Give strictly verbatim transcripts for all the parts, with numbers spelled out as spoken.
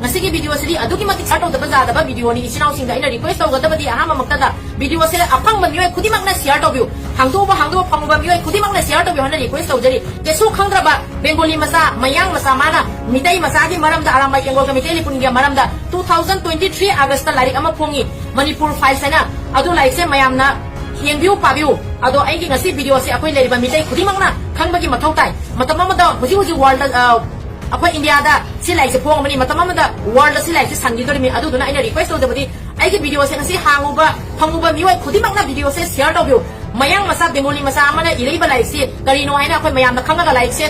ꯃꯁꯤꯒꯤ video ꯁꯤꯗꯤ ꯑꯗꯨꯛꯀꯤ ꯃꯇꯤꯛ share ꯇꯧꯗꯕ ꯌꯥꯗꯕ video ꯅꯤ꯫ ꯏꯆꯤꯟ ꯏꯅꯥꯎꯁꯤꯡꯗ ꯑꯩꯅ request ꯇꯧꯒꯗꯕꯗꯤ ꯑꯍꯥꯟꯕꯃꯛꯇꯗ video ꯁꯦ ꯑꯐꯪꯕ ꯃꯤꯑꯣꯏ ꯈꯨꯗꯤꯡꯃꯛꯅ share ꯇꯧꯕꯤꯌꯨ꯫ ꯍꯥꯡꯗꯣꯛꯎꯕ ꯍꯥꯡꯗꯣꯛꯄ ꯐꯪꯉꯨꯕ ꯃꯤꯑꯣꯏ ꯈꯨꯗꯤꯡꯃꯛꯅ share ꯇꯧꯕꯤꯌꯨ ꯍꯥꯏꯅ request ꯇꯧꯖꯔꯤ꯫ ꯀꯩꯁꯨ ꯈꯪꯗ꯭ꯔꯕ ꯕꯦꯡꯒꯣꯂꯤ ꯃꯆꯥ, ꯃꯌꯥꯡ ꯃꯆꯥ, ꯃꯥꯅ ꯃꯤꯇꯩ ꯃꯆꯥꯒꯤ ꯃꯔꯝꯗ, ꯑꯔꯥꯝꯕꯥꯏ ꯀꯦꯡꯒꯣꯜꯒ ꯃꯤꯇꯩ ꯂꯤꯄꯨꯟꯒꯤ ꯃꯔꯝꯗ two thousand twenty three August ꯇ ꯂꯥꯏꯔꯤꯛ ꯑꯃ ꯐꯣꯡꯉꯤ, Manipur Files ꯍꯥꯏꯅ꯫ ꯑꯗꯨ ꯂꯥꯏꯔꯤꯛꯁꯦ ꯃꯌꯥꯝꯅ ꯌꯦꯡꯕꯤꯌꯨ, ꯄꯥꯕꯤꯌꯨ꯫ ꯑꯗꯣ ꯑꯩꯒꯤ ꯉꯁꯤ video ꯁꯦ ꯑꯩꯈꯣꯏ ꯂꯩꯔꯤꯕ ꯃꯤꯇꯩ ꯈꯨꯗꯤꯡꯃꯛꯅ ꯈꯪꯕꯒꯤ ꯃꯊꯧ ꯇꯥꯏ꯫ ꯃꯇꯝ ꯑꯃꯗ, ꯍꯧꯖꯤꯛ ꯍꯧꯖꯤꯛ world, ꯑ, ꯑꯩꯈꯣꯏ ꯏꯟꯗꯤꯌꯥꯗ ꯁꯤ ꯂꯥꯏꯔꯤꯛꯁꯦ ꯐꯣꯡꯉꯕꯅꯤ꯫ ꯃꯇꯝ ꯑꯃꯗ world ꯁꯤ ꯂꯥꯏꯔꯤꯛꯁꯦ ꯁꯟꯈꯤꯗꯣꯔꯤꯃꯤ꯫ ꯑꯗꯨꯗꯨꯅ ꯑꯩꯅ request ꯇꯧꯖꯕꯗꯤ, ꯑꯩꯒꯤ video ꯁꯦ ꯉꯁꯤ ꯍꯥꯡꯉꯨꯕ, ꯐꯪꯉꯨꯕ ꯃꯤꯑꯣꯏ ꯈꯨꯗꯤꯡꯃꯛꯅ video ꯁꯦ share ꯇꯧꯕꯤꯌꯨ꯫ ꯃꯌꯥꯡ ꯃꯆꯥ, ꯕꯦꯡꯒꯣꯂꯤ ꯃꯆꯥ ꯑꯃꯅ ꯏꯔꯛꯏꯕ ꯂꯥꯏꯔꯤꯛꯁꯤ ꯀꯔꯤꯅꯣ ꯍꯥꯏꯅ ꯑꯩꯈꯣꯏ ꯃꯌꯥꯝꯅ ꯈꯪꯉꯒ ꯂꯥꯏꯔꯤꯛꯁꯦ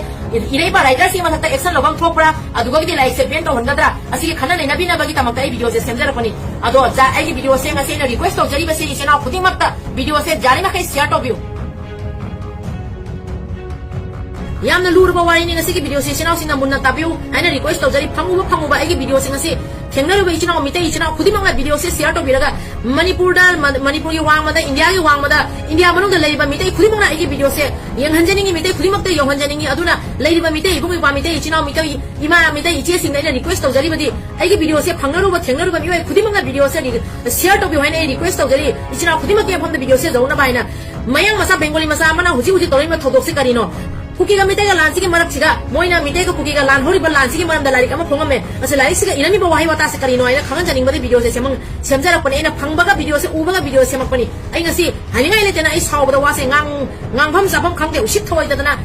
ꯏꯔꯛꯏꯕ writer ꯁꯤꯒꯤ ꯃꯊꯛꯇ action ꯂꯧꯐꯝ ꯊꯣꯛꯄ꯭ꯔꯥ, ꯑꯗꯨꯒꯗꯤ ꯂꯥꯏꯔꯤꯛꯁꯦ ban ꯇꯧꯍꯟꯒꯗ꯭ꯔꯥ, ꯑꯁꯤꯒꯤ ꯈꯟꯅ ꯅꯩꯅꯕꯤꯅꯕꯒꯤꯗꯃꯛꯇ ꯑꯩ video ꯁꯦ ꯁꯦꯝꯖꯔꯛꯄꯅꯤ꯫ ꯑꯗꯣ ꯖꯥ-, ꯑꯩꯒꯤ video ꯁꯦ ꯉꯁꯤ ꯑꯩꯅ request ꯇꯧꯖꯔꯤꯕꯁꯤ ꯏꯆꯤꯟ ꯏꯅꯥꯎ ꯈꯨꯗꯤꯡꯃꯛꯇ video ꯁꯦ ꯌꯥꯔꯤꯃꯈꯩ share ꯇꯧꯕꯤꯌꯨ꯫ ꯌꯥꯝꯅ ꯂꯨꯔꯕ ꯋꯥꯔꯤꯅꯤ꯫ ꯉꯁꯤꯒꯤ video ꯁꯦ ꯏꯆꯤꯟ ꯏꯅꯥꯎꯁꯤꯡꯅ ꯃꯨꯟꯅ ꯇꯥꯕꯤꯌꯨ ꯍꯥꯏꯅ request ꯇꯧꯖꯔꯤ꯫ ꯐꯪꯉꯨꯕ ꯐꯪꯉꯨꯕ ꯑꯩꯒꯤ video ꯁꯦ ꯉꯁꯤ ꯊꯦꯡꯅꯔꯤꯕ ꯏꯆꯤꯟ ꯏꯅꯥꯎ, ꯃꯤꯇꯩ ꯏꯆꯤꯟ ꯏꯅꯥꯎ ꯈꯨꯗꯤꯡꯃꯛꯅ video ꯁꯦ share ꯇꯧꯕꯤꯔꯒ ꯃꯅꯤꯄꯨꯔꯗ, ꯃ-, ꯃꯅꯤꯄꯨꯔꯒꯤ ꯋꯥꯡꯃꯗ, ꯏꯟꯗꯤꯌꯥꯒꯤ ꯋꯥꯡꯃꯗ, ꯏꯟꯗꯤꯌꯥ ꯃꯅꯨꯡꯗ ꯂꯩꯔꯤꯕ ꯃꯤꯇꯩ ꯈꯨꯗꯤꯡꯃꯛꯅ ꯑꯩꯒꯤ video ꯁꯦ ꯌꯦꯡꯍꯟꯖꯅꯤꯡꯉꯤ, ꯃꯤꯇꯩ ꯈꯨꯗꯤꯡꯃꯛꯇ ꯌꯧꯍꯟꯖꯅꯤꯡꯉꯤ꯫ ꯑꯗꯨꯅ ꯂꯩꯔꯤꯕ ꯃꯤꯇꯩ ꯏꯕꯨꯡ ꯏꯄ꯭ꯋꯥ, ꯃꯤꯇꯩ ꯏꯆꯤꯟ ꯏꯅꯥꯎ, ꯃꯤꯇꯩ ꯏꯃꯥ, ꯃꯤꯇꯩ ꯏꯆꯦꯁꯤꯡꯗ ꯑꯩꯅ request ꯇꯧꯖꯔꯤꯕꯗꯤ, ꯑꯩꯒꯤ video ꯁꯦ ꯐꯪꯅꯔꯨꯕ ꯊꯦꯡꯅꯔꯨꯕ ꯃꯤꯑꯣꯏ ꯈꯨꯗꯤꯡꯃꯛꯅ video ꯁꯦ re-, share ꯇꯧꯕꯤꯌꯨ ꯍꯥꯏꯅ ꯑꯩ request ꯇꯧꯖꯔꯤ꯫ ꯏꯆꯤꯟ ꯏꯅꯥꯎ ꯈꯨꯗꯤꯡꯃꯛꯀꯤ ꯃꯐꯝꯗ video ꯁꯦ ꯌꯧꯅꯕ ꯍꯥꯏꯅ꯫ ꯃꯌꯥꯡ ꯃꯆꯥ, ꯕꯦꯡꯒꯣꯂꯤ ꯃꯆꯥ ꯑꯃꯅ ꯍꯧꯖꯤꯛ ꯍꯧꯖꯤꯛ ꯇꯧꯔꯤꯕ ꯊꯧꯗꯣꯛꯁꯤ ꯀꯔꯤꯅꯣ? ꯀꯨꯀꯤꯒ ꯃꯤꯇꯩꯒ ꯂꯥꯟꯁꯤꯒꯤ ꯃꯔꯛꯁꯤꯗ ꯃꯣꯏꯅ ꯃꯤꯇꯩꯒ ꯀꯨꯀꯤꯒ ꯂꯥꯟ ꯍꯧꯔꯤꯕ ꯂꯥꯟꯁꯤꯒꯤ ꯃꯔꯝꯗ ꯂꯥꯏꯔꯤꯛ ꯑꯃ ꯐꯣꯡꯉꯝꯃꯦ꯫ ꯑꯁꯤ ꯂꯥꯏꯔꯤꯛꯁꯤꯒ ꯏꯔꯝꯃꯤꯕ ꯋꯥꯍꯩ ꯋꯥꯇꯥꯁꯦ ꯀꯔꯤꯅꯣ ꯍꯥꯏꯅ ꯈꯪꯍꯟꯖꯅꯤꯡꯕꯗꯤ video ꯁꯦ ꯁꯦꯝꯃ-, ꯁꯦꯝꯖꯔꯛꯄꯅꯦ꯫ ꯑꯩꯅ ꯐꯪꯕꯒ video ꯁꯦ ꯎꯕꯒ video ꯁꯦꯝꯃꯛꯄꯅꯤ꯫ ꯑꯩ ꯉꯁꯤ ꯍꯥꯏꯅꯤꯡꯉꯥꯏ ꯂꯩꯇꯅ ꯑꯩ ꯁꯥꯎꯕꯗ ꯋꯥꯁꯦ ꯉꯥꯡ-, ꯉꯥꯡꯐꯝ ꯆꯥꯐꯝ ꯈꯪꯗꯦ, ꯎꯁꯤꯠ ꯊꯑꯣꯏꯗꯗꯅ꯫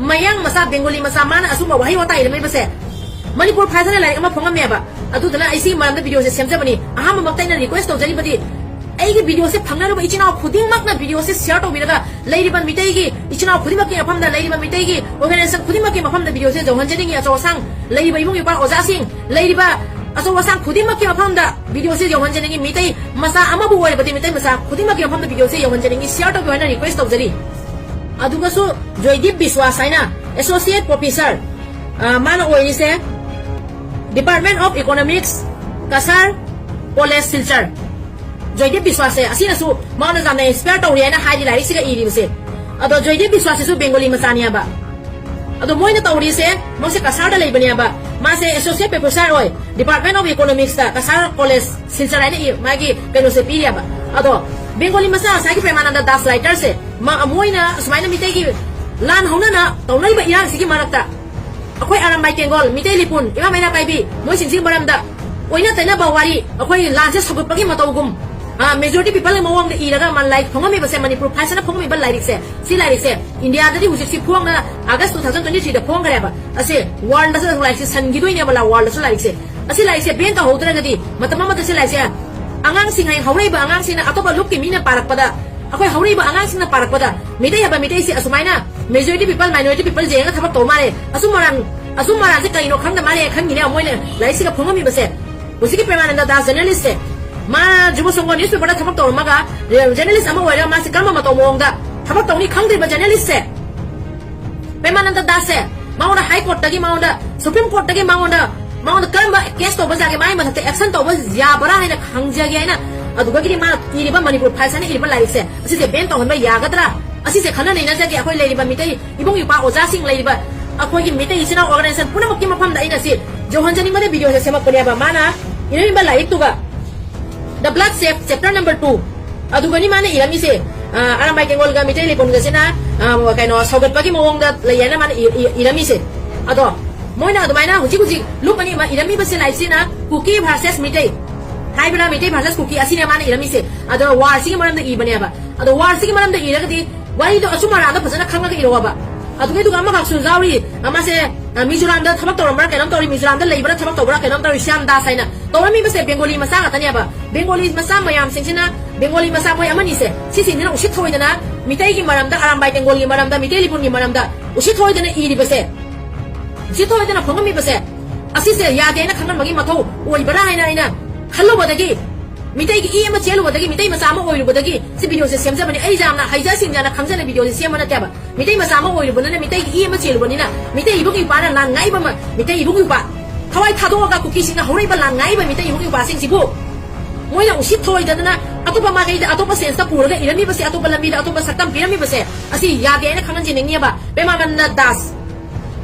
ꯃꯌꯥꯡ ꯃꯆꯥ, ꯕꯦꯡꯒꯣꯂꯤ ꯃꯆꯥ, ꯃꯥꯅ ꯑꯁꯨꯝꯕ ꯋꯥꯍꯩ ꯋꯥꯇꯥ ꯏꯔꯝꯃꯤꯕꯁꯦ꯫ ꯃꯅꯤꯄꯨꯔ ꯐꯥꯏꯜꯁ ꯍꯥꯏꯅ ꯂꯥꯏꯔꯤꯛ ꯑꯃ ꯐꯣꯡꯉꯝꯃꯦꯕ꯫ ꯑꯗꯨꯗꯨꯅ ꯑꯩ ꯁꯤꯒꯤ ꯃꯔꯝꯗ video ꯁꯦ ꯁꯦꯝꯖꯕꯅꯤ꯫ ꯑꯍꯥꯟꯕꯃꯛꯇ ꯑꯩꯅ request ꯇꯧꯖꯔꯤꯕꯗꯤ, ꯑꯩꯒꯤ video ꯁꯦ ꯐꯪꯅꯔꯨꯕ ꯏꯆꯤꯟ ꯏꯅꯥꯎ ꯈꯨꯗꯤꯡꯃꯛꯅ video ꯁꯦ share ꯇꯧꯕꯤꯔꯒ, ꯂꯩꯔꯤꯕ ꯃꯤꯇꯩꯒꯤ ꯏꯆꯤꯟ ꯏꯅꯥꯎ ꯈꯨꯗꯤꯡꯃꯛꯀꯤ ꯃꯐꯝꯗ, ꯂꯩꯔꯤꯕ ꯃꯤꯇꯩꯒꯤ organization ꯈꯨꯗꯤꯡꯃꯛꯀꯤ ꯃꯐꯝꯗ video ꯁꯦ ꯌꯧꯍꯟꯖꯅꯤꯡꯉꯤ꯫ ꯑꯆꯧ ꯑꯁꯥꯡ ꯂꯩꯔꯤꯕ ꯏꯕꯨꯡ ꯏꯄ꯭ꯋꯥ ꯑꯣꯖꯥꯁꯤꯡ, ꯂꯩꯔꯤꯕ ꯑꯆꯧ ꯑꯁꯥꯡ ꯈꯨꯗꯤꯡꯃꯛꯀꯤ ꯃꯐꯝꯗ video ꯁꯦ ꯌꯧꯍꯟꯖꯅꯤꯡꯉꯤ꯫ ꯃꯤꯇꯩ ꯃꯆꯥ ꯑꯃꯕꯨ ꯑꯣꯏꯔꯕꯗꯤ ꯃꯤꯇꯩ ꯃꯆꯥ ꯈꯨꯗꯤꯡꯃꯛꯀꯤ ꯃꯐꯝꯗ video ꯁꯦ ꯌꯧꯍꯟꯖꯅꯤꯡꯉꯤ꯫ Share ꯇꯧꯕꯤꯌꯨ ꯍꯥꯏꯅ request ꯇꯧꯖꯔꯤ꯫ ꯑꯗꯨꯒꯁꯨ ꯖꯣꯏꯗꯤꯞ ꯕꯤꯁ꯭ꯋꯥꯁ ꯍꯥꯏꯅ associate professor, ꯑ, ꯃꯥꯅ ꯑꯣꯏꯔꯤꯁꯦ Department of Economics, Cachar College, Silchar. ꯖꯣꯏꯗꯤꯞ ꯕꯤꯁ꯭ꯋꯥꯁꯁꯦ ꯑꯁꯤꯅꯁꯨ ꯃꯥꯅ ꯌꯥꯝꯅ inspire ꯇꯧꯔꯤ ꯍꯥꯏꯅ ꯍꯥꯏꯔꯤ ꯂꯥꯏꯔꯤꯛꯁꯤꯒ ꯏꯔꯤꯕꯁꯦ꯫ ꯑꯗꯣ ꯖꯣꯏꯗꯤꯞ ꯕꯤꯁ꯭ꯋꯥꯁꯁꯤꯁꯨ ꯕꯦꯡꯒꯣꯂꯤ ꯃꯆꯥꯅꯦꯕ꯫ ꯑꯗꯣ ꯃꯣꯏꯅ ꯇꯧꯔꯤꯁꯦ, ꯃꯣꯏꯁꯦ ꯀꯁꯥꯔꯗ ꯂꯩꯕꯅꯦꯕ꯫ ꯃꯥꯁꯦ associate professor ꯑꯣꯏ, Department of Economics ꯇ ꯀꯁꯥꯔ College ꯁꯤꯜꯆꯔ ꯍꯥꯏꯅ ꯏ-, ꯃꯥꯒꯤ ꯀꯩꯅꯣꯁꯦ ꯄꯤꯔꯤꯑꯕ꯫ ꯑꯗꯣ ꯕꯦꯡꯒꯣꯂꯤ ꯃꯆꯥ ꯉꯁꯥꯏꯒꯤ ꯄ꯭ꯔꯦꯃꯥꯅꯟꯗ ꯗꯥꯁ writer ꯁꯦ, ꯃ-, ꯃꯣꯏꯅ ꯁꯨꯃꯥꯏꯅ ꯃꯤꯇꯩꯒꯤ ꯂꯥꯟ ꯍꯧꯅꯅ ꯇꯧꯅꯔꯤꯕ ꯏꯔꯥꯡꯁꯤꯒꯤ ꯃꯔꯛꯇ ꯑꯩꯈꯣꯏ ꯑꯔꯥꯝꯕꯥꯏ ꯇꯦꯡꯒꯣꯜ, ꯃꯤꯇꯩ ꯂꯤꯄꯨꯟ, ꯏꯃꯥ ꯃꯩꯔꯥ ꯄꯥꯏꯕꯤ, ꯃꯣꯏꯁꯤꯡꯁꯤꯒꯤ ꯃꯔꯝꯗ ꯑꯣꯏꯅ ꯇꯩꯅꯕ ꯋꯥꯔꯤ, ꯑꯩꯈꯣꯏ ꯂꯥꯟꯁꯦ ꯁꯧꯒꯠꯄꯒꯤ ꯃꯇꯧꯒꯨꯝ, ꯑ, majority people ꯒꯤ ꯃꯑꯣꯡꯗ ꯏꯔꯒ ꯃꯥ ꯂꯥꯏꯔꯤꯛ ꯐꯣꯡꯉꯝꯃꯤꯕꯁꯦ, ꯃꯅꯤꯄꯨꯔ ꯐꯥꯏꯁꯅ ꯐꯣꯡꯉꯝꯃꯤꯕ ꯂꯥꯏꯔꯤꯛꯁꯦ, ꯁꯤ ꯂꯥꯏꯔꯤꯛꯁꯦ ꯏꯟꯗꯤꯌꯥꯗꯗꯤ ꯍꯧꯖꯤꯛꯁꯤ ꯐꯣꯡꯅ August two thousand twenty three ꯗ ꯐꯣꯡꯈ꯭ꯔꯦꯕ꯫ ꯑꯁꯦ world ꯗꯁꯨ ꯂꯥꯏꯔꯤꯛꯁꯦ ꯁꯟꯈꯤꯗꯣꯏꯅꯦꯕ, ꯂꯥ-, world ꯗꯁꯨ ꯂꯥꯏꯔꯤꯛꯁꯦ꯫ ꯑꯁꯤ ꯂꯥꯏꯔꯤꯛꯁꯦ ban ꯇꯧꯍꯧꯗ꯭ꯔꯒꯗꯤ ꯃꯇꯝ ꯑꯃꯗ ꯁꯤ ꯂꯥꯏꯔꯤꯛꯁꯦ ꯑꯉꯥꯡꯁꯤꯡ, ꯍꯌꯦꯡ ꯍꯧꯔꯛꯏꯕ ꯑꯉꯥꯡꯁꯤꯡꯅ ꯑꯇꯣꯞꯄ ꯂꯨꯞꯀꯤ ꯃꯤꯅ ꯄꯥꯔꯛꯄꯗ, ꯑꯩꯈꯣꯏ ꯍꯧꯔꯛꯏꯕ ꯑꯉꯥꯡꯁꯤꯡꯅ ꯄꯥꯔꯛꯄꯗ ꯃꯤꯇꯩ ꯍꯥꯏꯕ ꯃꯤꯇꯩꯁꯦ ꯑꯁꯨꯃꯥꯏꯅ majority people, minority people ꯌꯦꯡꯉꯒ ꯊꯕꯛ ꯇꯧ ꯃꯥꯜꯂꯦ, ꯑꯆꯨꯝ ꯑꯔꯥꯟ, ꯑꯆꯨꯝ ꯑꯔꯥꯟꯁꯦ ꯀꯩꯅꯣ ꯈꯪꯗ ꯃꯥꯜꯂꯦ ꯈꯟꯈꯤꯅꯦ ꯃꯣꯏꯅ ꯂꯥꯏꯔꯤꯛꯁꯤꯒ ꯐꯣꯡꯉꯝꯃꯤꯕꯁꯦ꯫ ꯍꯧꯖꯤꯛꯀꯤ ꯄ꯭ꯔꯦꯃꯥꯅꯟꯗ ꯗꯥꯁ journalist ꯁꯦ, ꯃꯥ ꯖꯨꯕ ꯁꯪꯒꯣ newspaper ꯗ ꯊꯕꯛ ꯇꯧꯔꯝꯃꯒ journalist ꯑꯃ ꯑꯣꯏꯔꯒ ꯃꯥꯁꯦ ꯀꯔꯝꯕ ꯃꯇꯧ ꯃꯑꯣꯡꯗ ꯊꯕꯛ ꯇꯧꯅꯤ ꯈꯪꯗ꯭ꯔꯤꯕ journalist ꯁꯦ, ꯄ꯭ꯔꯦꯃꯥꯅꯟꯗ ꯗꯥꯁ ꯁꯦ, ꯃꯉꯣꯟꯗ High Court ꯇꯒꯤ, ꯃꯉꯣꯟꯗ Supreme Court ꯇꯒꯤ ꯃꯉꯣꯟꯗ, ꯃꯉꯣꯟꯗ ꯀꯔꯝꯕ case ꯇꯧꯕ ꯌꯥꯒꯦ, ꯃꯥꯒꯤ ꯃꯊꯛꯇ action ꯇꯧꯕ ꯌꯥꯕ꯭ꯔꯥ ꯍꯥꯏꯅ ꯈꯪꯖꯒꯦ ꯍꯥꯏꯅ, ꯑꯗꯨꯗꯒꯤꯗꯤ ꯃꯥꯅ ꯏꯔꯤꯕ ꯃꯅꯤꯄꯨꯔ ꯐꯥꯏꯜꯁ ꯍꯥꯏꯅ ꯏꯔꯤꯕ ꯂꯥꯏꯔꯤꯛꯁꯦ, ꯑꯁꯤꯁꯦ ban ꯇꯧꯍꯟꯕ ꯌꯥꯒꯗ꯭ꯔꯥ? ꯑꯁꯤꯁꯦ ꯈꯟꯅ ꯅꯩꯅꯖꯒꯦ ꯑꯩꯈꯣꯏ ꯂꯩꯔꯤꯕ ꯃꯤꯇꯩ ꯏꯕꯨꯡ ꯏꯄ꯭ꯋꯥ ꯑꯣꯖꯥꯁꯤꯡ, ꯂꯩꯔꯤꯕ ꯑꯩꯈꯣꯏꯒꯤ ꯃꯤꯇꯩ ꯏꯆꯤꯟ ꯏꯅꯥꯎ organization ꯄꯨꯝꯅꯃꯛꯀꯤ ꯃꯐꯝꯗ ꯑꯩꯅ ꯁꯤ ꯌꯧꯍꯟꯖꯅꯤꯡꯕꯗ video ꯁꯦ ꯁꯦꯝꯃꯛꯄꯅꯦꯕ꯫ ꯃꯥꯅ ꯏꯔꯝꯃꯤꯕ ꯂꯥꯏꯔꯤꯛꯇꯨꯒ, The Blood Safe, chapter number two, ꯑꯗꯨꯒꯅꯤ ꯃꯥꯅ ꯏꯔꯝꯃꯤꯁꯦ꯫ ꯑ, ꯑꯔꯥꯝꯕꯥꯏ ꯇꯦꯡꯒꯣꯜꯒ ꯃꯤꯇꯩ ꯂꯤꯄꯨꯟꯒꯁꯤꯅ, ꯑ, ꯀꯩꯅꯣ, ꯁꯧꯒꯠꯄꯒꯤ ꯃꯑꯣꯡꯗ ꯂꯩ ꯍꯥꯏꯅ ꯃꯥꯅ ꯏ-, ꯏ-, ꯏꯔꯝꯃꯤꯁꯦ꯫ ꯑꯗꯣ ꯃꯣꯏꯅ ꯑꯗꯨꯃꯥꯏꯅ ꯍꯧꯖꯤꯛ ꯍꯧꯖꯤꯛ ꯂꯨꯞ ꯑꯅꯤ ꯑꯃ ꯏꯔꯝꯃꯤꯕꯁꯦ, ꯂꯥꯏꯔꯤꯛꯁꯤꯅ ꯀꯨꯀꯤ versus ꯃꯤꯇꯩ ꯍꯥꯏꯕ꯭ꯔꯥ, ꯃꯤꯇꯩ versus ꯀꯨꯀꯤ, ꯑꯁꯤꯅꯦ ꯃꯥꯅ ꯏꯔꯝꯃꯤꯁꯦ꯫ ꯑꯗꯣ war ꯁꯤꯒꯤ ꯃꯔꯝꯗ ꯏꯕꯅꯦꯕ꯫ ꯑꯗꯣ war ꯁꯤꯒꯤ ꯃꯔꯝꯗ ꯏꯔꯒꯗꯤ ꯋꯥꯔꯤꯗꯣ ꯑꯆꯨꯝ ꯑꯔꯥꯟꯗꯣ ꯐꯖꯅ ꯈꯪꯉꯒ ꯏꯔꯛꯑꯣꯕ꯫ ꯑꯗꯨꯒꯤꯗꯨꯒ ꯑꯃꯈꯛꯁꯨ ꯌꯥꯎꯔꯤ, ꯑ, ꯃꯥꯁꯦ, ꯑ, ꯃꯤꯖꯣꯔꯥꯝꯗ ꯊꯕꯛ ꯇꯧꯔꯝꯕ꯭ꯔꯥ ꯀꯩꯅꯣꯝ ꯇꯧꯔꯤ, ꯃꯤꯖꯣꯔꯥꯝꯗ ꯂꯩꯕ꯭ꯔꯥ ꯊꯕꯛ ꯇꯧꯕ꯭ꯔꯥ ꯀꯩꯅꯣꯝ ꯇꯧꯔꯤ, ꯁ꯭ꯌꯥꯝ ꯗꯥꯁ ꯍꯥꯏꯅ ꯇꯧꯔꯝꯃꯤꯕꯁꯦ ꯕꯦꯡꯒꯣꯂꯤ ꯃꯆꯥ ꯉꯥꯛꯇꯅꯦꯕ꯫ ꯕꯦꯡꯒꯣꯂꯤ ꯃꯆꯥ ꯃꯌꯥꯝꯁꯤꯡꯁꯤꯅ, ꯕꯦꯡꯒꯣꯂꯤ ꯃꯆꯥ ꯃꯣꯏ ꯑꯃꯅꯤꯁꯦ, ꯁꯤꯁꯤꯡꯁꯤꯅ ꯎꯁꯤꯠ ꯊꯑꯣꯏꯗꯅ ꯃꯤꯇꯩꯒꯤ ꯃꯔꯝꯗ, ꯑꯔꯥꯝꯕꯥꯏ ꯇꯦꯡꯒꯣꯜꯒꯤ ꯃꯔꯝꯗ, ꯃꯤꯇꯩ ꯂꯤꯄꯨꯟꯒꯤ ꯃꯔꯝꯗ ꯎꯁꯤꯠ ꯊꯑꯣꯏꯗꯅ ꯏꯔꯤꯕꯁꯦ, ꯎꯁꯤꯠ ꯊꯑꯣꯏꯗꯅ ꯐꯣꯡꯉꯝꯃꯤꯕꯁꯦ, ꯑꯁꯤꯁꯦ ꯌꯥꯗꯦ ꯍꯥꯏꯅ ꯈꯪꯍꯟꯕꯒꯤ ꯃꯊꯧ ꯑꯣꯏꯕ꯭ꯔꯥ ꯍꯥꯏꯅ ꯑꯩꯅ ꯈꯜꯂꯨꯕꯗꯒꯤ, ꯃꯤꯇꯩꯒꯤ ꯏ ꯑꯃ ꯆꯦꯜꯂꯨꯕꯗꯒꯤ, ꯃꯤꯇꯩ ꯃꯆꯥ ꯑꯃ ꯑꯣꯏꯔꯨꯕꯗꯒꯤ ꯁꯤ video ꯁꯦ ꯁꯦꯝꯖꯕꯅꯤ꯫ ꯑꯩ ꯌꯥꯝꯅ ꯍꯩꯖ ꯁꯤꯡꯖꯅ ꯈꯪꯖꯅ video ꯁꯦ ꯁꯦꯝꯕ ꯅꯠꯇꯦꯕ꯫ ꯃꯤꯇꯩ ꯃꯆꯥ ꯑꯃ ꯑꯣꯏꯔꯨꯕꯅꯤꯅ, ꯃꯤꯇꯩꯒꯤ ꯏ ꯑꯃ ꯆꯦꯜꯂꯨꯕꯅꯤꯅ, ꯃꯤꯇꯩ ꯏꯕꯨꯡ ꯏꯄꯥꯅ ꯂꯥꯟ ꯉꯥꯏꯕ ꯑꯃ, ꯃꯤꯇꯩ ꯏꯕꯨꯡ ꯏꯄꯥ ꯊꯋꯥꯏ ꯊꯥꯗꯣꯛꯑꯒ ꯀꯨꯀꯤꯁꯤꯡꯅ ꯍꯧꯔꯛꯏꯕ ꯂꯥꯟ ꯉꯥꯏꯕ ꯃꯤꯇꯩ ꯏꯕꯨꯡ ꯏꯄꯥꯁꯤꯡꯁꯤꯕꯨ ꯃꯣꯏꯅ ꯎꯁꯤꯠ ꯊꯑꯣꯏꯗꯗꯅ ꯑꯇꯣꯞꯄ ꯃꯥꯏꯀꯩꯗ, ꯑꯇꯣꯞꯄ sense ꯇ ꯄꯨꯔꯒ ꯏꯔꯝꯃꯤꯕꯁꯦ, ꯑꯇꯣꯞꯄ ꯂꯝꯕꯤꯗ, ꯑꯇꯣꯞꯄ ꯁꯛꯇꯝ ꯄꯤꯔꯝꯃꯤꯕꯁꯦ, ꯑꯁꯤ ꯌꯥꯗꯦ ꯍꯥꯏꯅ ꯈꯪꯍꯟꯖꯅꯤꯡꯉꯦꯕ꯫ ꯄ꯭ꯔꯦꯃꯥꯅꯟꯗ ꯗꯥꯁ,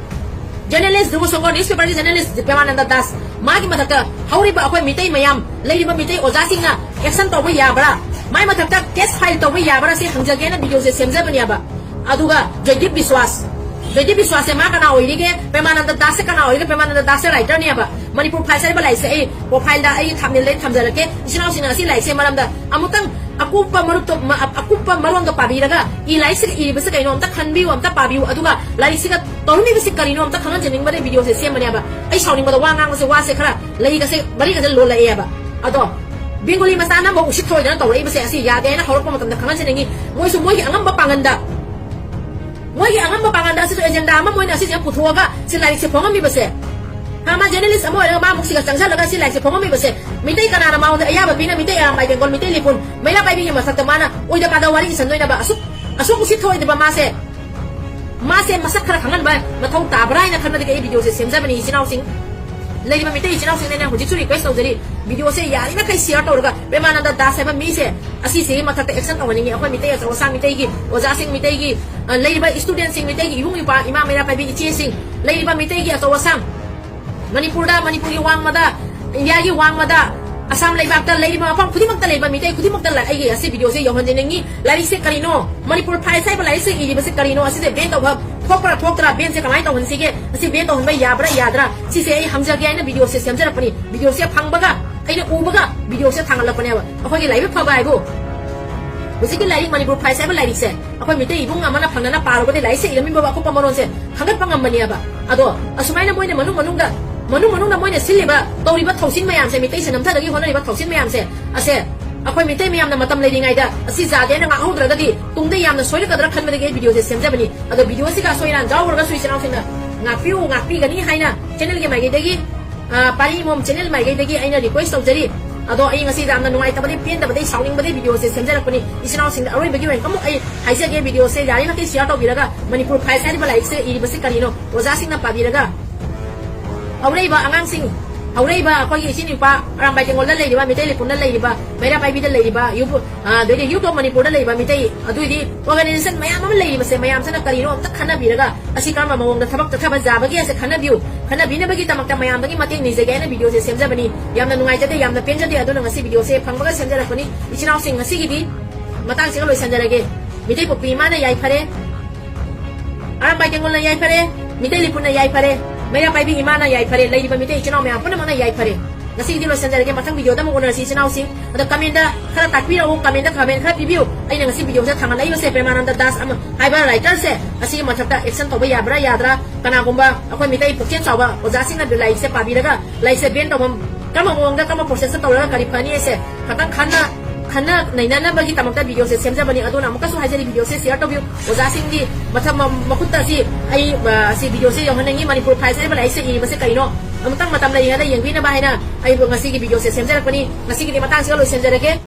Journalist, ꯗꯨꯒ ꯁꯣꯡꯒꯣ newspaperꯒꯤ journalist ꯄꯦꯃꯥꯅꯟꯗ ꯗꯥꯁ, ꯃꯥꯒꯤ ꯃꯊꯛꯇ ꯍꯧꯔꯤꯕ ꯑꯩꯈꯣꯏ ꯃꯤꯇꯩ ꯃꯌꯥꯝ, ꯂꯩꯔꯤꯕ ꯃꯤꯇꯩ ꯑꯣꯖꯥꯁꯤꯡꯅ action ꯇꯧꯕ ꯌꯥꯕ꯭ꯔꯥ, ꯃꯥꯏ ꯃꯊꯛꯇ case file ꯇꯧꯕ ꯌꯥꯕ꯭ꯔꯥ, ꯁꯤ ꯍꯪꯖꯒꯦꯅ videoꯁꯦ ꯁꯦꯝꯖꯕꯅꯦꯕ꯫ ꯑꯗꯨꯒ ꯖꯣꯏꯗꯤꯞ ꯕꯤꯁ꯭ꯋꯥꯁ, ꯖꯣꯏꯗꯤꯞ ꯕꯤꯁ꯭ꯋꯥꯁꯁꯦ ꯃꯥ ꯀꯅꯥ ꯑꯣꯏꯔꯤꯒꯦ? ꯄꯦꯃꯥꯅꯟꯗ ꯗꯥꯁꯁꯦ ꯀꯅꯥ ꯑꯣꯏꯔꯤꯒꯦ? ꯄꯦꯃꯥꯅꯟꯗ ꯗꯥꯁꯁꯦ writerꯅꯦꯕ꯫ ꯃꯅꯤꯄꯨꯔ Files ꯍꯥꯏꯕ ꯂꯥꯏꯔꯤꯛꯁꯦ ꯑꯩ profileꯗ, ꯑꯩꯒꯤ thumbnailꯗ ꯑꯩ ꯊꯝꯖꯔꯛꯀꯦ꯫ ꯏꯆꯤꯟ ꯏꯅꯥꯎꯁꯤꯡꯅ ꯑꯁꯤ ꯂꯥꯏꯔꯤꯛꯁꯦ ꯃꯔꯝꯗ ꯑꯃꯨꯛꯇꯪ ꯑꯀꯨꯞꯄ ꯃꯔꯨꯞꯇꯣ, ꯃ-, ꯑ-, ꯑꯀꯨꯞꯄ ꯃꯔꯣꯟꯗꯣ ꯄꯥꯕꯤꯔꯒ, ꯏ ꯂꯥꯏꯔꯤꯛꯁꯤꯗ ꯏꯔꯤꯕꯁꯤ ꯀꯩꯅꯣ ꯑꯝꯇ ꯈꯟꯕꯤꯌꯨ, ꯑꯝꯇ ꯄꯥꯕꯤꯌꯨ, ꯑꯗꯨꯒ ꯂꯥꯏꯔꯤꯛꯁꯤꯒ ꯇꯧꯔꯝꯃꯤꯕꯁꯤ ꯀꯔꯤꯅꯣ ꯑꯝꯇ ꯈꯪꯍꯟꯖꯅꯤꯡꯕꯗ videoꯁꯦ ꯁꯦꯝꯕꯅꯦꯕ꯫ ꯑꯩ ꯁꯥꯎꯅꯤꯡꯕꯗ ꯋꯥ ꯉꯥꯡꯕꯁꯦ, ꯋꯥꯁꯦ ꯈꯔ ꯂꯩꯒꯁꯦ, ꯃꯔꯤꯒꯁꯦ ꯂꯣꯜꯂꯛꯑꯦꯕ꯫ ꯑꯗꯣ ꯕꯦꯡꯒꯣꯂꯤ ꯃꯆꯥ ꯅꯝꯕ ꯎꯁꯤꯠ ꯊꯑꯣꯏꯗꯅ ꯇꯧꯔꯛꯏꯕꯁꯦ ꯑꯁꯤ ꯌꯥꯗꯦ ꯍꯥꯏꯅ ꯍꯧꯔꯛꯄ ꯃꯇꯝꯗ ꯈꯪꯍꯟꯖꯅꯤꯡꯉꯤ꯫ ꯃꯣꯏꯁꯨ ꯃꯣꯏꯒꯤ ꯑꯉꯝꯕ ꯄꯥꯡꯒꯟꯗ, ꯃꯣꯏꯒꯤ ꯑꯉꯝꯕ ꯄꯥꯡꯒꯟꯗ ꯑꯁꯤꯁꯨ agenda ꯑꯃ ꯃꯣꯏꯅ ꯑꯁꯤꯁꯦ ꯄꯨꯊꯣꯛꯑꯒ ꯁꯤ ꯂꯥꯏꯔꯤꯛꯁꯦ ꯐꯣꯡꯉꯝꯃꯤꯕꯁꯦ, ꯍꯥ, ꯃꯥ journalist ꯑꯃ ꯑꯣꯏꯔꯒ ꯃꯥ ꯑꯃꯨꯛ ꯁꯤꯒ ꯆꯪꯁꯜꯂꯒ ꯁꯤ ꯂꯥꯏꯔꯤꯛꯁꯦ ꯐꯣꯡꯉꯝꯃꯤꯕꯁꯦ, ꯃꯤꯇꯩ ꯀꯅꯥꯅ ꯃꯉꯣꯟꯗ ꯑꯌꯥꯕ ꯄꯤꯅ? ꯃꯤꯇꯩ ꯑꯔꯥꯝꯕꯥꯏ ꯕꯦꯡꯒꯣꯜ ꯃꯤꯇꯩ ꯂꯤꯄꯨꯟ ꯃꯩꯔꯥ ꯄꯥꯏꯕꯤꯒꯤ ꯃꯊꯛꯇ ꯃꯥꯅ ꯑꯣꯏꯗ ꯄꯥꯗ ꯋꯥꯔꯤ ꯏꯁꯟꯗꯣꯏꯅꯕ? ꯑꯁꯨꯛ, ꯑꯁꯨꯛ ꯎꯁꯤꯠ ꯊꯑꯣꯏꯗꯕ ꯃꯥꯁꯦ, ꯃꯥꯁꯦ ꯃꯁꯛ ꯈꯔ ꯈꯪꯍꯟꯕ ꯃꯊꯧ ꯇꯥꯕ꯭ꯔꯥ ꯍꯥꯏꯅ ꯈꯟꯕꯗꯒꯤ ꯑꯩ videoꯁꯦ ꯁꯦꯝꯖꯕꯅꯤ, ꯏꯆꯤꯟ ꯏꯅꯥꯎꯁꯤꯡ꯫ ꯂꯩꯔꯤꯕ ꯃꯤꯇꯩ ꯏꯆꯤꯟ ꯏꯅꯥꯎꯁꯤꯡꯅ ꯑꯩꯅ ꯍꯧꯖꯤꯛꯁꯨ request ꯇꯧꯖꯔꯤ, videoꯁꯦ ꯌꯥꯔꯤꯃꯈꯩ share ꯇꯧꯔꯒ ꯄ꯭ꯔꯦꯃꯥꯅꯟꯗ ꯗꯥꯁ ꯍꯥꯏꯕ ꯃꯤꯁꯦ, ꯑꯁꯤꯁꯤꯒꯤ ꯃꯊꯛꯇ action ꯇꯧꯍꯟꯅꯤꯡꯉꯤ꯫ ꯑꯩꯈꯣꯏ ꯃꯤꯇꯩ ꯑꯆꯧ ꯑꯁꯥꯡ ꯃꯤꯇꯩꯒꯤ ꯑꯣꯖꯥꯁꯤꯡ, ꯃꯤꯇꯩꯒꯤ, ꯑ, ꯂꯩꯔꯤꯕ studentꯁꯤꯡ, ꯃꯤꯇꯩꯒꯤ ꯏꯕꯨꯡ ꯏꯄ꯭ꯋꯥ, ꯏꯃꯥ ꯃꯩꯔꯥ ꯄꯥꯏꯕꯤ ꯏꯆꯦꯁꯤꯡ, ꯂꯩꯔꯤꯕ ꯃꯤꯇꯩꯒꯤ ꯑꯆꯧ ꯑꯁꯥꯡ, ꯃꯅꯤꯄꯨꯔꯗ, ꯃꯅꯤꯄꯨꯔꯒꯤ ꯋꯥꯡꯃꯗ, ꯏꯟꯗꯤꯌꯥꯒꯤ ꯋꯥꯡꯃꯗ, ꯑꯁꯥꯝ ꯂꯩꯕꯥꯛꯇ ꯂꯩꯔꯤꯕ ꯃꯐꯝ ꯈꯨꯗꯤꯡꯃꯛꯇ ꯂꯩꯕ ꯃꯤꯇꯩ ꯈꯨꯗꯤꯡꯃꯛꯇ ꯂ-, ꯑꯩꯒꯤ ꯑꯁꯤ videoꯁꯦ ꯌꯧꯍꯟꯖꯅꯤꯡꯉꯤ꯫ ꯂꯥꯏꯔꯤꯛꯁꯦ ꯀꯔꯤꯅꯣ? ꯃꯅꯤꯄꯨꯔ Files ꯍꯥꯏꯕ ꯂꯥꯏꯔꯤꯛꯁꯦ ꯏꯔꯤꯕꯁꯦ ꯀꯔꯤꯅꯣ? ꯑꯁꯤꯁꯦ ban ꯇꯧꯕ ꯊꯣꯛꯄ꯭ꯔꯥ ꯊꯣꯛꯇ꯭ꯔꯥ? Banꯁꯦ ꯀꯃꯥꯏꯅ ꯇꯧꯍꯟꯁꯤꯒꯦ? ꯑꯁꯤ ban ꯇꯧꯍꯟꯕ ꯌꯥꯕ꯭ꯔꯥ ꯌꯥꯗ꯭ꯔꯥ? ꯁꯤꯁꯦ ꯑꯩ ꯍꯪꯖꯒꯦ ꯍꯥꯏꯅ videoꯁꯦ ꯁꯦꯝꯖꯔꯛꯄꯅꯤ꯫ Videoꯁꯦ ꯐꯪꯕꯒ, ꯑꯩꯅ ꯎꯕꯒ videoꯁꯦ ꯊꯥꯡꯒꯠꯂꯛꯄꯅꯦꯕ꯫ ꯑꯩꯈꯣꯏꯒꯤ ꯂꯥꯏꯕꯛ ꯐꯕ ꯍꯥꯏꯕꯨ ꯍꯧꯖꯤꯛꯀꯤ ꯂꯥꯏꯔꯤꯛ ꯃꯅꯤꯄꯨꯔ Files ꯍꯥꯏꯕ ꯂꯥꯏꯔꯤꯛꯁꯦ ꯑꯩꯈꯣꯏ ꯃꯤꯇꯩ ꯏꯕꯨꯡ ꯑꯃꯅ ꯐꯪꯅꯅ ꯄꯥꯔꯨꯕꯗꯤ ꯂꯥꯏꯔꯤꯛꯁꯦ ꯏꯔꯝꯃꯤꯕ ꯑꯀꯨꯞꯄ ꯃꯔꯣꯟꯁꯦ ꯈꯪꯒꯠꯄ ꯉꯝꯕꯅꯦꯕ꯫ ꯑꯗꯣ ꯑꯁꯨꯃꯥꯏꯅ ꯃꯣꯏꯅ ꯃꯅꯨꯡ ꯃꯅꯨꯡꯗ, ꯃꯅꯨꯡ ꯃꯅꯨꯡꯗ ꯃꯣꯏꯅ ꯁꯤꯜꯂꯤꯕ, ꯇꯧꯔꯤꯕ ꯊꯧꯁꯤꯟ ꯃꯌꯥꯝꯁꯦ, ꯃꯤꯇꯩꯁꯦ ꯅꯝꯊꯗꯒꯤ ꯍꯣꯠꯅꯔꯤꯕ ꯊꯧꯁꯤꯟ ꯃꯌꯥꯝꯁꯦ, ꯑꯁꯦ ꯑꯩꯈꯣꯏ ꯃꯤꯇꯩ ꯃꯌꯥꯝꯅ ꯃꯇꯝ ꯂꯩꯔꯤꯉꯩꯗ ꯑꯁꯤ ꯌꯥꯗꯦꯅ ꯉꯥꯛꯍꯧꯗ꯭ꯔꯒꯗꯤ ꯇꯨꯡꯗ ꯌꯥꯝꯅ ꯁꯣꯏꯔꯛꯀꯗ꯭ꯔꯥ ꯈꯟꯕꯗꯒꯤ ꯑꯩ videoꯁꯦ ꯁꯦꯝꯖꯕꯅꯤ꯫ ꯑꯗꯣ videoꯁꯤꯒ ꯑꯁꯣꯏ ꯑꯔꯥꯟ ꯌꯥꯎꯔꯒꯁꯨ ꯏꯆꯤꯟ ꯏꯅꯥꯎꯁꯤꯡꯅ ꯉꯥꯛꯄꯤꯌꯨ, ꯉꯥꯛꯄꯤꯒꯅꯤ ꯍꯥꯏꯅ channelꯒꯤ ꯃꯥꯏꯀꯩꯗꯒꯤ, ꯑ, ꯄꯥꯔꯤ ꯃꯣꯝ channel ꯃꯥꯏꯀꯩꯗꯒꯤ ꯑꯩꯅ request ꯇꯧꯖꯔꯤ꯫ ꯑꯗꯣ ꯑꯩ ꯉꯁꯤ ꯌꯥꯝꯅ ꯅꯨꯡꯉꯥꯏꯇꯕꯗꯤ, ꯄꯦꯟꯗꯕꯗꯤ, ꯁꯥꯎꯅꯤꯡꯕꯗꯤ videoꯁꯦ ꯁꯦꯝꯖꯔꯛꯄꯅꯤ꯫ ꯏꯆꯤꯟ ꯏꯅꯥꯎꯁꯤꯡꯗ ꯑꯔꯣꯏꯕꯒꯤ ꯑꯣꯏꯅ ꯑꯃꯨꯛ ꯑꯩ ꯍꯥꯏꯖꯒꯦ, videoꯁꯦ ꯌꯥꯔꯤꯃꯈꯩ share ꯇꯧꯕꯤꯔꯒ ꯃꯅꯤꯄꯨꯔ Files ꯍꯥꯏꯔꯤꯕ ꯂꯥꯏꯔꯤꯛꯁꯦ ꯏꯔꯤꯕꯁꯤ ꯀꯔꯤꯅꯣ ꯑꯣꯖꯥꯁꯤꯡꯅ ꯄꯥꯕꯤꯔꯒ ꯍꯧꯔꯛꯏꯕ ꯑꯉꯥꯡꯁꯤꯡ, ꯍꯧꯔꯛꯏꯕ ꯑꯩꯈꯣꯏꯒꯤ ꯏꯆꯤꯟ ꯅꯨꯄꯥ ꯑꯔꯥꯝꯕꯥꯏ ꯇꯦꯡꯒꯣꯜꯗ ꯂꯩꯔꯤꯕ, ꯃꯤꯇꯩ ꯂꯩꯄꯨꯡꯗ ꯂꯩꯔꯤꯕ, ꯃꯩꯔꯥ ꯄꯥꯏꯕꯤꯗ ꯂꯩꯔꯤꯕ, ꯌꯨ-, ꯑ, ꯑꯗꯩꯗꯤ ꯌꯨ ꯇꯣꯞ ꯃꯅꯤꯄꯨꯔꯗ ꯂꯩꯔꯤꯕ ꯃꯤꯇꯩ, ꯑꯗꯨꯏꯗꯤ organization ꯃꯌꯥꯝ ꯑꯃ ꯂꯩꯔꯤꯕꯁꯦ, ꯃꯌꯥꯝꯁꯤꯅ ꯀꯔꯤꯅꯣ ꯑꯝꯇ ꯈꯟꯅꯕꯤꯔꯒ, ꯑꯁꯤ ꯀꯔꯝꯕ ꯃꯑꯣꯡꯗ ꯊꯕꯛ ꯆꯠꯊꯕ ꯌꯥꯕꯒꯦ ꯍꯥꯏꯁꯦ ꯈꯟꯅꯕꯤꯌꯨ꯫ ꯈꯟꯅꯕꯤꯅꯕꯒꯤꯗꯃꯛꯇ ꯃꯌꯥꯝꯗꯒꯤ ꯃꯇꯦꯡ ꯅꯤꯖꯒꯦ ꯍꯥꯏꯅ videoꯁꯦ ꯁꯦꯝꯖꯕꯅꯤ꯫ ꯌꯥꯝꯅ ꯅꯨꯡꯉꯥꯏꯖꯗꯦ, ꯌꯥꯝꯅ ꯄꯦꯟꯖꯗꯦ, ꯑꯗꯨꯅ ꯉꯁꯤ videoꯁꯦ ꯐꯪꯕꯒ ꯁꯦꯝꯖꯔꯛꯄꯅꯤ꯫ ꯏꯆꯤꯟ ꯏꯅꯥꯎꯁꯤꯡ, ꯉꯁꯤꯒꯤꯗꯤ ꯃꯇꯥꯡꯁꯤꯒ ꯂꯣꯏꯁꯤꯟꯖꯔꯒꯦ꯫ ꯃꯤꯇꯩ ꯄꯣꯛꯄꯤ ꯏꯃꯥꯅ ꯌꯥꯏꯐꯔꯦ꯫ ꯑꯔꯥꯝꯕꯥꯏ ꯇꯦꯡꯒꯣꯜꯅ ꯌꯥꯏꯐꯔꯦ, ꯃꯤꯇꯩ ꯂꯩꯄꯨꯡꯅ ꯌꯥꯏꯐꯔꯦ, ꯃꯩꯔꯥ ꯄꯥꯏꯕꯤ ꯏꯃꯥꯅ ꯌꯥꯏꯐꯔꯦ, ꯂꯩꯔꯤꯕ ꯃꯤꯇꯩ ꯏꯆꯤꯟ ꯏꯅꯥꯎ ꯃꯌꯥꯝ ꯄꯨꯝꯅꯃꯛꯅ ꯌꯥꯏꯐꯔꯦ꯫ ꯉꯁꯤꯒꯤꯗꯤ ꯂꯣꯏꯁꯤꯟꯖꯔꯒꯦ, ꯃꯊꯪ videoꯗ ꯑꯃꯨꯛ ꯎꯅꯔꯁꯤ ꯏꯆꯤꯟ ꯏꯅꯥꯎꯁꯤꯡ꯫ ꯑꯗꯣ commentꯗ ꯈꯔ ꯇꯥꯛꯄꯤꯔꯛꯎ, commentꯗ comment ꯈꯔ ꯄꯤꯕꯤꯌꯨ꯫ ꯑꯩꯅ ꯉꯁꯤ videoꯁꯤꯗ ꯊꯥꯡꯒꯠꯂꯛꯏꯕꯁꯦ ꯄ꯭ꯔꯦꯃꯥꯅꯟꯗ ꯗꯥꯁ ꯑꯃ ꯍꯥꯏꯕ writerꯁꯦ, ꯑꯁꯤꯒꯤ ꯃꯊꯛꯇ action ꯇꯧꯕ ꯌꯥꯕ꯭ꯔꯥ ꯌꯥꯗ꯭ꯔꯥ, ꯀꯅꯥꯒꯨꯝꯕ ꯑꯩꯈꯣꯏ ꯃꯤꯇꯩ ꯄꯨꯛꯆꯦꯜ ꯆꯥꯎꯕ ꯑꯣꯖꯥꯁꯤꯡꯅ ꯂꯥꯏꯔꯤꯛꯁꯦ ꯄꯥꯕꯤꯔꯒ ꯂꯥꯏꯔꯤꯛꯁꯦ ban ꯇꯧꯐꯝ ꯀꯔꯝꯕ ꯃꯑꯣꯡꯗ, ꯀꯔꯝꯕ processꯇ ꯇꯧꯔꯒ ꯀꯔꯤ ꯐꯅꯤ ꯍꯥꯏꯁꯦ ꯈꯇꯪ ꯈꯟꯅ, ꯈꯟꯅ ꯅꯩꯅꯅꯕꯒꯤꯗꯃꯛꯇ videoꯁꯦ ꯁꯦꯝꯖꯕꯅꯤ꯫ ꯑꯗꯨꯅ ꯑꯃꯨꯛꯀꯁꯨ ꯍꯥꯏꯖꯔꯤ, videoꯁꯦ share ꯇꯧꯕꯤꯌꯨ꯫ ꯑꯣꯖꯥꯁꯤꯡꯒꯤ ꯃꯊ-, ꯃ-, ꯃꯈꯨꯠꯇ ꯑꯁꯤ ꯑꯩ, ꯑ, ꯁꯤ videoꯁꯦ ꯌꯧꯍꯟꯅꯤꯡꯉꯤ꯫ ꯃꯅꯤꯄꯨꯔ Files ꯍꯥꯏꯔꯤꯕ ꯂꯥꯏꯔꯤꯛꯁꯦ ꯏꯔꯤꯕꯁꯦ ꯀꯩꯅꯣ? ꯑꯃꯨꯛꯇꯪ ꯃꯇꯝ ꯂꯩꯔꯤꯉꯩꯗ ꯌꯦꯡꯕꯤꯅꯕ ꯍꯥꯏꯅ ꯑꯩꯕꯨ ꯉꯁꯤꯒꯤ videoꯁꯦ ꯁꯦꯝꯖꯔꯛꯄꯅꯤ꯫ ꯉꯁꯤꯒꯤꯗꯤ ꯃꯇꯥꯡꯁꯤꯒ ꯂꯣꯏꯁꯤꯟꯖꯔꯒꯦ꯫